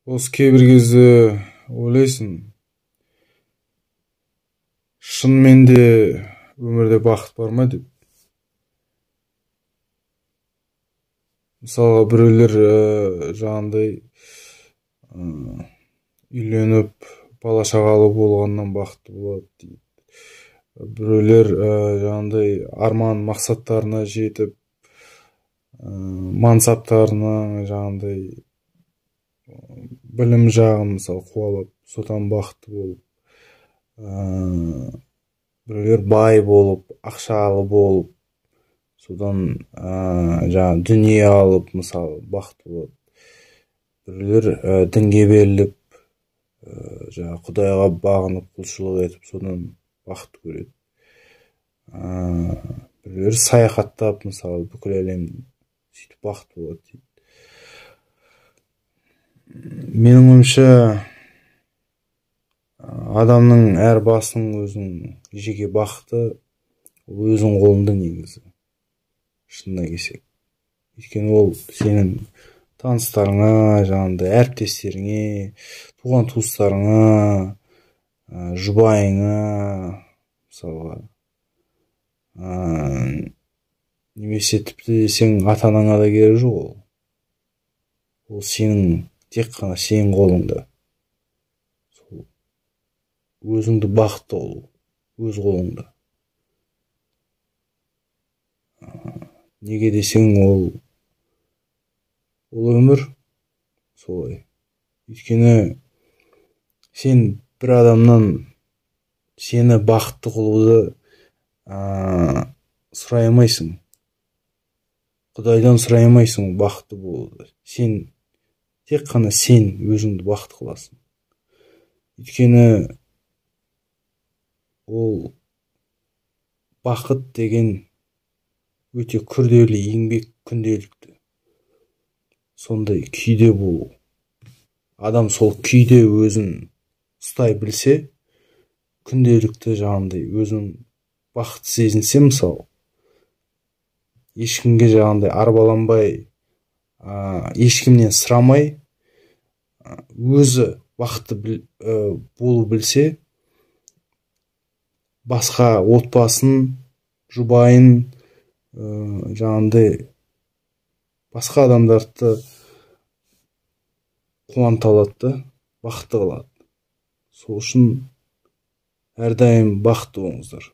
Осы кейбір кезде ойлайсың, шынымен де өмірде бақыт бар ма деп. Мысалға, біреулер жаңағындай үйленіп, бала шағалы болғаннан бақытты болады дейді. Біреулер жаңағындай арман мақсаттарына жетіп, мансаптарына жаңағындай білім жағын мысалы қуалап, содан бақытты болып, біреулер бай болып, ақшалы болып, содан жаңа дүние алып мысалы бақытты болады. Біреулер дінге беріліп, жаңа Құдайға бағынып, құлшылық етіп, содан бақыт көреді. Біреулер саяхаттап мысалы бүкіл әлем сөйтіп бақытты болады дейді. Менің ойымша, адамның әр басының өзінің жеке бақыты ол өзінің қолында негізі, шынына келсек. Өйткені ол сенің таныстарыңа, жаңағындай әріптестеріңе, туған туыстарыңа, жұбайыңа мысалға, немесе тіпті десең ата-анаңа да керегі жоқ ол. Ол сенің тек қана сенің қолыңда. Сол өзіңді бақытты қылу өз қолыңда. Неге десең, ол өмір солай. Өйткені сен бір адамнан сені бақытты қылуды сұрай алмайсың. Құдайдан сұрай алмайсың бақытты болуды. Сен тек қана сен өзіңді бақытты қыласың. Өйткені ол бақыт деген өте күрделі еңбек, күнделікті. Сондай күйде болу. Адам сол күйде өзін ұстай білсе, күнделікті жаңағындай өзін бақытты сезінсе мысалы, ешкімге жаңағындай арбаланбай, ешкімнен сұрамай, өзі бақытты болу білсе, басқа отбасын, жұбайын, жаңағындай басқа адамдарды қуанта алады да, бақытты қылады. Сол үшін әрдайым бақытты болыңыздар.